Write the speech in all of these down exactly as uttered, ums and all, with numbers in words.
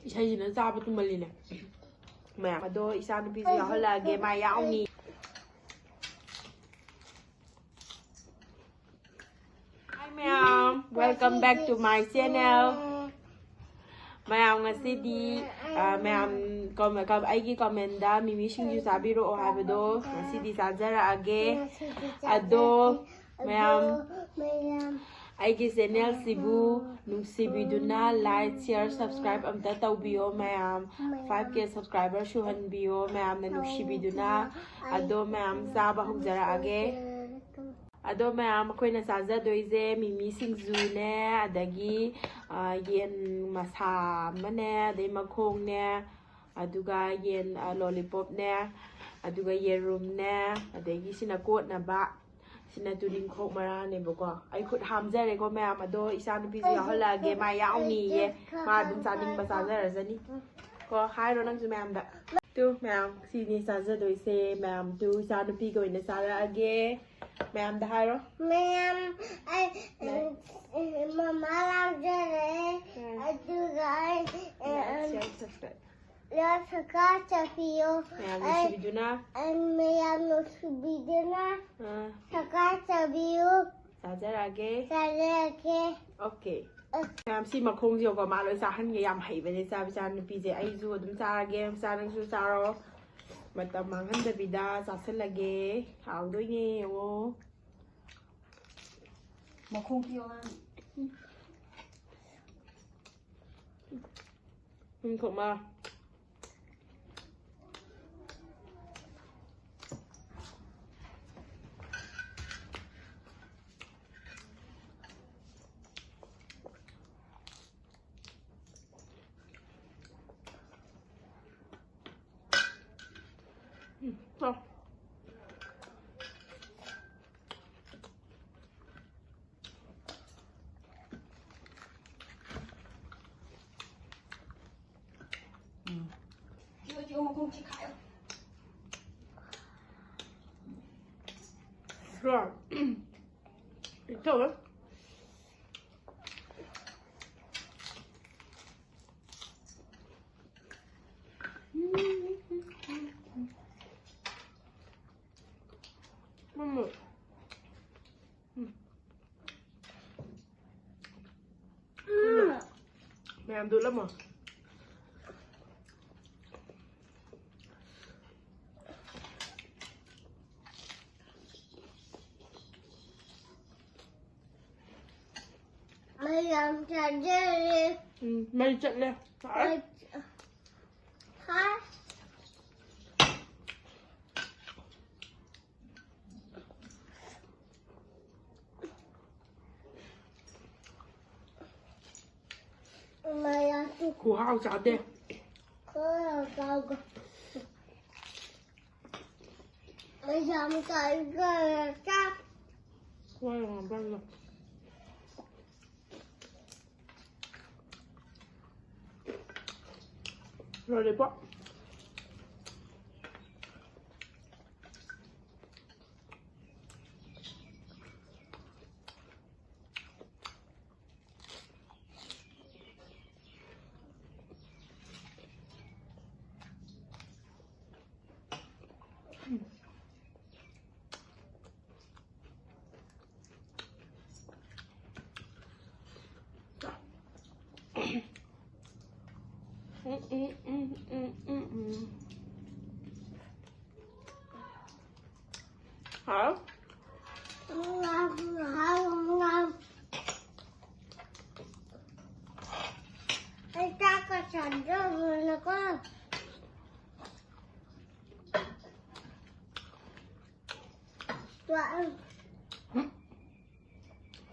ꯏꯁꯩꯁꯤꯅ ꯆꯥꯕ ꯇꯨꯝꯍꯜꯂꯤꯅꯦ ꯃꯌꯥꯝ꯫ ꯑꯗꯣ ꯏꯆꯥ ꯅꯨꯄꯤꯁꯨ ꯌꯥꯎꯍꯜꯂꯛꯑꯒꯦ, ꯃꯥ ꯌꯥꯎꯅꯤ꯫ Hi ꯃꯌꯥꯝ, welcome back to my channel. ꯃꯌꯥꯝ ꯉꯁꯤꯗꯤ, ꯑ, ꯃꯌꯥꯝ ꯀꯝ-, ꯀꯝ-, ꯑꯩꯒꯤ ꯀꯃꯦꯟꯗ ꯃꯤꯃꯤ ꯁꯤꯡꯖꯨ ꯆꯥꯕꯤꯔꯛꯑꯣ ꯍꯥꯏꯕꯗꯣ ꯉꯁꯤꯗꯤ ꯆꯥꯖꯔꯛꯑꯒꯦ꯫ ꯑꯗꯣ ꯃꯌꯥꯝ, ꯑꯩꯒꯤ ꯆꯦꯅꯦꯜꯁꯤꯕꯨ ꯅꯨꯡꯁꯤꯕꯤꯗꯨꯅ like, share, subscribe ꯑꯝꯇ ꯇꯧꯕꯤꯌꯣ ꯃꯌꯥꯝ꯫ Five K subscriber ꯁꯨꯍꯟꯕꯤꯌꯣ ꯃꯌꯥꯝꯅ ꯅꯨꯡꯁꯤꯕꯤꯗꯨꯅ꯫ ꯑꯗꯣ ꯃꯌꯥꯝ ꯆꯥꯕ ꯍꯧꯖꯔꯛꯑꯒꯦ꯫ ꯑꯗꯣ ꯃꯌꯥꯝ ꯑꯩꯈꯣꯏꯅ ꯆꯥꯖꯗꯣꯏꯁꯦ ꯃꯤꯃꯤ ꯁꯤꯡꯖꯨꯅꯦ, ꯑꯗꯒꯤ, ꯑ, ꯌꯦꯟ ꯃꯁꯥ ꯑꯃꯅꯦ, ꯑꯗꯩ ꯃꯈꯣꯡꯅꯦ, ꯑꯗꯨꯒ ꯌꯦꯟ, ꯑ, ꯂꯣꯂꯤꯄꯣꯞꯅꯦ, ꯑꯗꯨꯒ ꯌꯦꯔꯨꯝꯅꯦ, ꯑꯗꯒꯤ ꯁꯤꯅ ꯀꯣꯠꯅꯕ, ꯁꯤꯅ ꯇꯨꯅꯤꯡꯈꯣꯛ ꯃꯔꯥꯅꯦꯕꯀꯣ꯫ ꯑꯩ ꯈꯨꯠ ꯍꯥꯝꯖꯔꯦꯀꯣ ꯃꯌꯥꯝ꯫ ꯑꯗꯣ ꯏꯆꯥ ꯅꯨꯄꯤꯁꯨ ꯌꯥꯎꯍꯜꯂꯛꯑꯒꯦ, ꯃꯥ ꯌꯥꯎꯅꯤꯌꯦ꯫ ꯃꯥ ꯑꯗꯨꯝ ꯆꯥꯅꯤꯡꯕ ꯆꯥꯖꯔꯖꯅꯤ꯫ ꯀꯣ, ꯍꯥꯏꯔꯣ ꯅꯪꯁꯨ ꯃꯌꯥꯝꯗ꯫ ꯇꯨ ꯃꯌꯥꯝ, ꯁꯤꯅꯤ ꯆꯥꯖꯗꯣꯏꯁꯦ ꯃꯌꯥꯝ꯫ ꯇꯨ ꯏꯆꯥ ꯅꯨꯄꯤꯒꯤ ꯑꯣꯏꯅ ꯆꯥꯔꯛꯑꯒꯦ꯫ ꯃꯌꯥꯝꯗ ꯍꯥꯏꯔꯣ꯫ ꯃꯌꯥꯝ, ꯑꯩ, ꯎꯝ꯫ ꯃꯃꯥ ꯂꯥꯛꯆꯔꯦ꯫ ꯎꯝ꯫ ꯑꯗꯨꯒ ꯑꯩ, ꯎꯝ꯫ ꯂꯥꯏꯛ, ꯁꯤꯌꯔ, ꯁꯕꯁꯀ꯭ꯔꯥꯏꯕ꯫ ꯂꯥꯏꯛ, ꯁꯕꯁꯀ꯭ꯔꯥꯏꯕ ꯇꯧꯕꯤꯌꯣ꯫ ꯃꯌꯥꯝ ꯑꯩ, ꯅꯨꯡꯁꯤꯕꯤꯗꯨꯅ꯫ ꯑꯩ ꯃꯌꯥꯝ ꯅꯨꯡꯁꯤꯕꯤꯗꯨꯅ ꯑꯥ꯫ ꯁꯕꯁꯀ꯭ꯔꯥꯏꯕ ꯇꯧꯕꯤꯌꯨ꯫ ꯆꯥꯖꯔꯛꯑꯒꯦ꯫ ꯆꯥꯖꯔꯛꯑꯒꯦ꯫ ꯑꯣꯀꯦ꯫ ꯑꯣꯀꯦ꯫ ꯃꯌꯥꯝ ꯁꯤ ꯃꯈꯣꯡꯁꯦ ꯌꯦꯡꯉꯣꯀꯣ, ꯃꯥ ꯂꯣꯏ ꯆꯥꯍꯟꯒꯦ꯫ ꯌꯥꯝ ꯍꯩꯕꯅꯦ ꯆꯥꯕ ꯏꯆꯥ ꯅꯨꯄꯤꯁꯦ꯫ ꯑꯩꯁꯨ ꯑꯗꯨꯝ ꯆꯥꯔꯒꯦ, ꯃꯆꯥ ꯅꯪꯁꯨ ꯆꯥꯔꯣ꯫ ꯃꯇꯝ ꯃꯥꯡꯍꯟꯗꯕꯤꯗ ꯆꯥꯁꯜꯂꯒꯦ꯫ ꯍꯥꯎꯗꯣꯏꯅꯦ ꯌꯦꯡꯉꯣ꯫ ꯃꯈꯣꯡ ꯄꯤꯌꯣ ꯍꯥꯏꯅꯤ꯫ ꯎꯝ, ꯊꯣꯛꯃ꯫ ꯎꯝ, ꯆꯥꯎ꯫ ꯎꯝ꯫ ꯆꯤꯛꯑꯣ, ꯆꯤꯛꯑꯣ, ꯃꯈꯣꯡ ꯆꯤꯛꯈꯥꯏꯌꯣ꯫ ꯀꯣ꯫ ꯇꯧꯋꯦ꯫ ꯎꯝ꯫ ꯃꯌꯥꯝꯗꯣ ꯎꯠꯂꯝꯃꯣ꯫ ꯃꯌꯥꯝ ꯆꯥꯖꯔꯦ꯫ ꯎꯝ, ꯃꯩ ꯆꯠꯂꯦ꯫ ꯃꯩ ꯆ-, ꯍꯥ? ꯃꯌꯥꯝꯁꯨ ꯈꯨꯍꯥꯎ ꯆꯥꯗꯦ꯫ ꯈꯨꯍꯥꯎ ꯆꯥꯎꯒ꯫ ꯃꯌꯥꯝ ꯆꯥꯏꯒ ꯆꯥꯛ꯫ ꯋꯥ ꯌꯥꯝ ꯉꯥꯡꯕ ꯌꯥꯝꯅ꯫ Lollipop꯫ ꯍꯥꯎ꯫ ꯑꯩ ꯆꯥꯛꯀ ꯆꯥꯗ꯭ꯔꯕꯅꯀꯣ꯫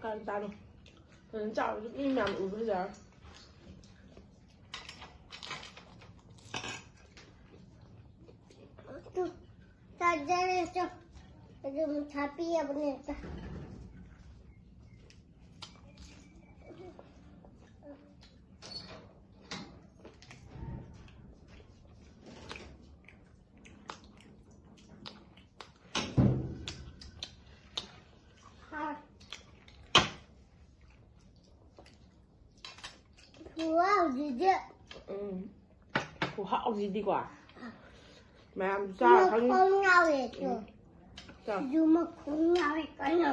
ꯀꯥꯟ ꯇꯥꯅꯤ꯫ ꯐꯖꯅ ꯆꯥꯕꯁꯨ ꯃꯤ ꯃꯌꯥꯝ ꯎꯕ ꯐꯖꯔꯦ꯫ ꯆꯥꯖꯔꯁꯨ ꯑꯗꯨꯝ ꯊꯥꯄꯤꯔꯕꯅꯦ꯫ Wow, Gigi. ꯎꯝ꯫ ꯈꯨꯍꯥꯎꯁꯤꯗꯤꯀꯣ꯫ ꯃꯌꯥꯝ ꯆꯥꯔ ꯈꯪꯅꯤ꯫ ꯃꯈꯣꯡ ꯌꯥꯎꯋꯦ ꯇꯨ꯫ ꯎꯝ꯫ ꯆꯥꯎ꯫ ꯁꯤꯁꯨ ꯃꯈꯣꯡ ꯌꯥꯎꯋꯦ ꯀꯩꯅꯣ꯫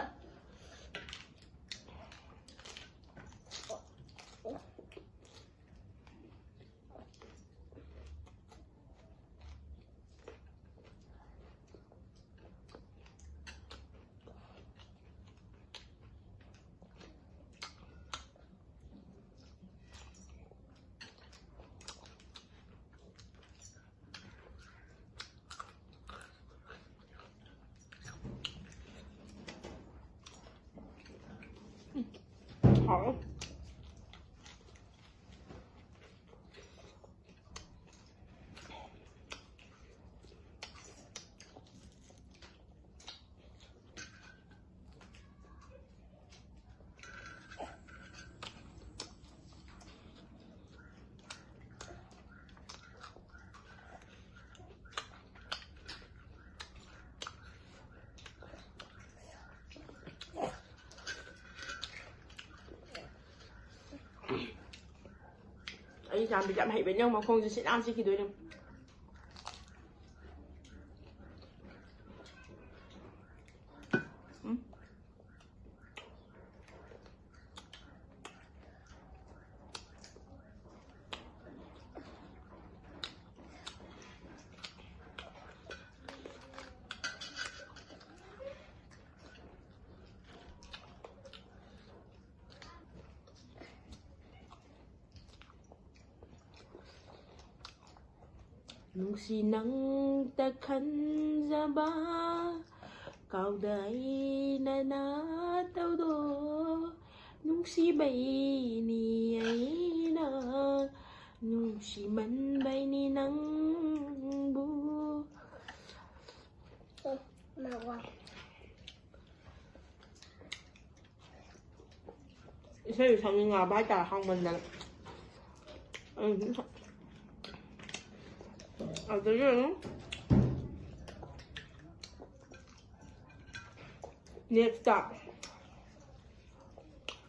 ꯍꯥꯎꯋꯦ꯫ ꯑꯩ ꯆꯥꯟꯕꯤꯁꯦ ꯌꯥꯝ ꯍꯩꯕꯅꯦ, ꯌꯦꯡꯉꯣ, ꯃꯈꯣꯡꯁꯦ ꯁꯤꯠ ꯅꯥꯟ ꯁꯤꯠꯈꯤꯗꯣꯏꯅꯦ꯫ ꯎꯝ꯫ ꯅꯨꯡꯁꯤ ꯅꯪꯇ ꯈꯟꯖꯕ, ꯀꯥꯎꯗ ꯑꯩꯅ ꯅꯥꯇꯧꯗꯣ꯫ ꯅꯨꯡꯁꯤꯕꯩꯅꯤ ꯑꯩꯅ, ꯅꯨꯡꯁꯤꯃꯟꯕꯩꯅꯤ ꯅꯪꯕꯨ꯫ ꯏꯁꯩ ꯁꯛꯅꯤꯡꯉꯛꯑꯕ ꯍꯥꯏꯇꯥꯔꯦ, ꯍꯥꯎꯃꯟꯗꯅ꯫ ꯎꯝ꯫ ꯑꯗꯨꯗꯒꯤ ꯑꯗꯨꯝ next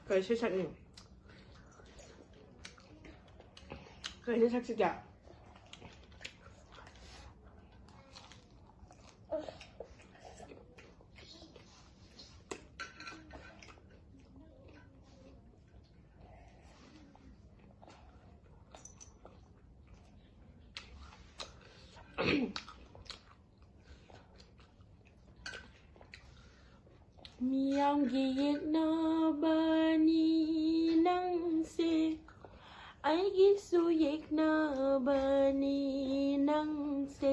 ꯀꯩ ꯏꯁꯩ ꯁꯛꯅꯤ? ꯀꯩ ꯏꯁꯩ ꯁꯛꯁꯤꯒꯦ? ꯃꯤꯌꯥꯝꯒꯤ ꯌꯦꯛꯅꯕꯅꯤ ꯅꯪꯁꯦ, ꯑꯩꯒꯤꯁꯨ ꯌꯦꯛꯅꯕꯅꯤ ꯅꯪꯁꯦ꯫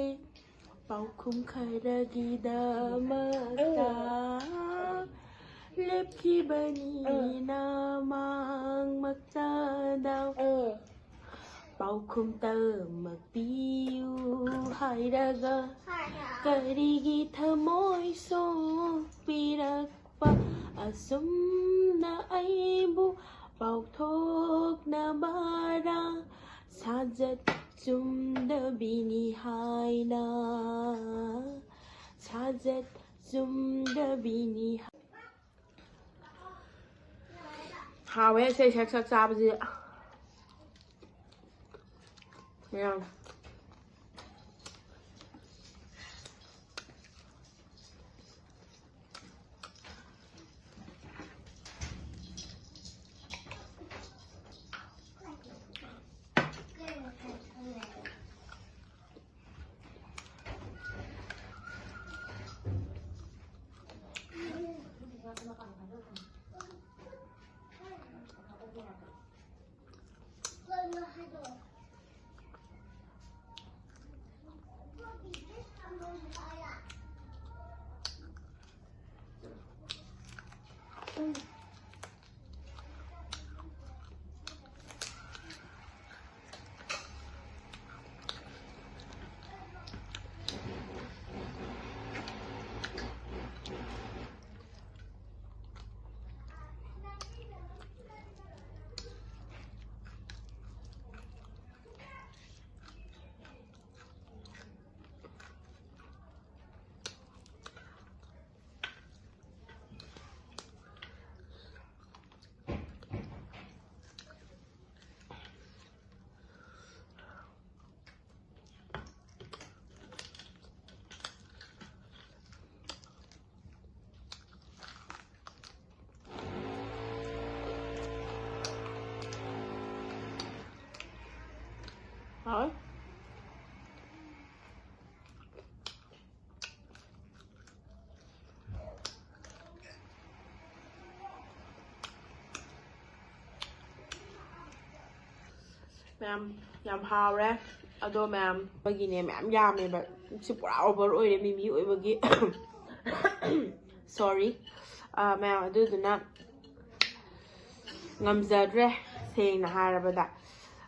ꯄꯥꯎꯈꯨꯝ ꯈꯔꯒꯤꯗꯃꯛꯇ ꯂꯦꯞꯈꯤꯕꯅꯤ ꯅꯃꯥꯡꯃꯛꯇꯗ꯫ ꯄꯥꯎꯈꯨꯝ ꯇꯃꯛ ꯄꯤꯌꯨ ꯍꯥꯏꯔꯒ ꯀꯔꯤꯒꯤ ꯊꯃꯣꯏ ꯁꯣꯛꯄꯤꯔꯛꯄ? ꯑꯁꯨꯝꯅ ꯑꯩꯕꯨ ꯄꯥꯎꯊꯣꯛꯅꯕꯔꯥ? ꯁꯥꯖꯠ ꯆꯨꯝꯗꯕꯤꯅꯤ ꯍꯥꯏꯅ, ꯁꯥꯖꯠ ꯆꯨꯝꯗꯕꯤꯅꯤ ꯍꯥꯏ-, ꯍꯥꯎꯋꯦ ꯏꯁꯩ ꯁꯛ ꯁꯛ ꯆꯥꯕꯁꯦ꯫ ꯌꯥꯝ꯫ ꯍꯥꯎꯋꯦ꯫ ꯃꯌꯥꯝ, ꯌꯥꯝ ꯍꯥꯎꯔꯦ꯫ ꯑꯗꯣ ꯃꯌꯥꯝ, ꯑꯩꯈꯣꯏꯒꯤꯅꯦ ꯃꯌꯥꯝ ꯌꯥꯝꯃꯦꯕ꯫ ꯁꯤ ꯄꯨꯔꯥ ꯑꯣꯚꯔ ꯑꯣꯏꯔꯦ ꯃꯤꯃꯤ ꯑꯣꯏꯕꯒꯤ꯫ ꯁꯣꯔꯤ꯫ ꯃꯌꯥꯝ, ꯑꯗꯨꯗꯨꯅ ꯉꯝꯖꯗ꯭ꯔꯦ, ꯁꯦꯡꯅ ꯍꯥꯏꯔꯕꯗ꯫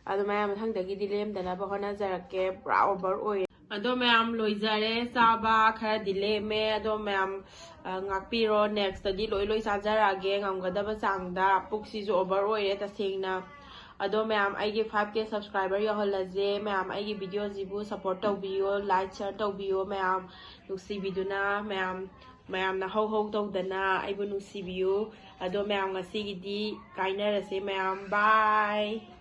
ꯑꯗꯣ ꯃꯌꯥꯝ, ꯃꯊꯪꯗꯒꯤꯗꯤ ꯂꯦꯝꯗꯅꯕ ꯍꯣꯠꯅꯖꯔꯛꯀꯦ꯫ ꯄꯨꯔꯥ ꯑꯣꯚꯔ ꯑꯣꯏꯔꯦ꯫ ꯑꯗꯣ ꯃꯌꯥꯝ, ꯂꯣꯏꯖꯔꯦ ꯆꯥꯕ꯫ ꯈꯔꯗꯤ ꯂꯦꯝꯃꯦ꯫ ꯑꯗꯣ ꯃꯌꯥꯝ, ꯑ, ꯉꯥꯛꯄꯤꯔꯣ꯫ ꯅꯦꯛꯁꯇꯗꯤ ꯂꯣꯏ ꯂꯣꯏ ꯆꯥꯖꯔꯛꯑꯒꯦ ꯉꯝꯒꯗꯕ ꯆꯥꯡꯗ꯫ ꯄꯨꯛꯁꯤꯁꯨ ꯑꯣꯚꯔ ꯑꯣꯏꯔꯦ ꯇꯁꯦꯡꯅ꯫ ꯑꯗꯣ ꯃꯌꯥꯝ, ꯑꯩꯒꯤ five K subscriber ꯌꯧꯍꯜꯂꯁꯦ꯫ ꯃꯌꯥꯝ, ꯑꯩꯒꯤ ꯚꯤꯗꯤꯑꯣꯁꯤꯕꯨ support ꯇꯧꯕꯤꯌꯣ, like, share ꯇꯧꯕꯤꯌꯣ꯫ ꯃꯌꯥꯝ ꯅꯨꯡꯁꯤꯕꯤꯗꯨꯅ, ꯃꯌꯥꯝ, ꯃꯌꯥꯝꯅ ꯍꯧ ꯍꯧ ꯇꯧꯗꯅ ꯑꯩꯕꯨ ꯅꯨꯡꯁꯤꯕꯤꯌꯨ꯫ ꯑꯗꯣ ꯃꯌꯥꯝ, ꯉꯁꯤꯒꯤꯗꯤ ꯀꯥꯏꯅꯔꯁꯦ ꯃꯌꯥꯝ꯫ Bye꯫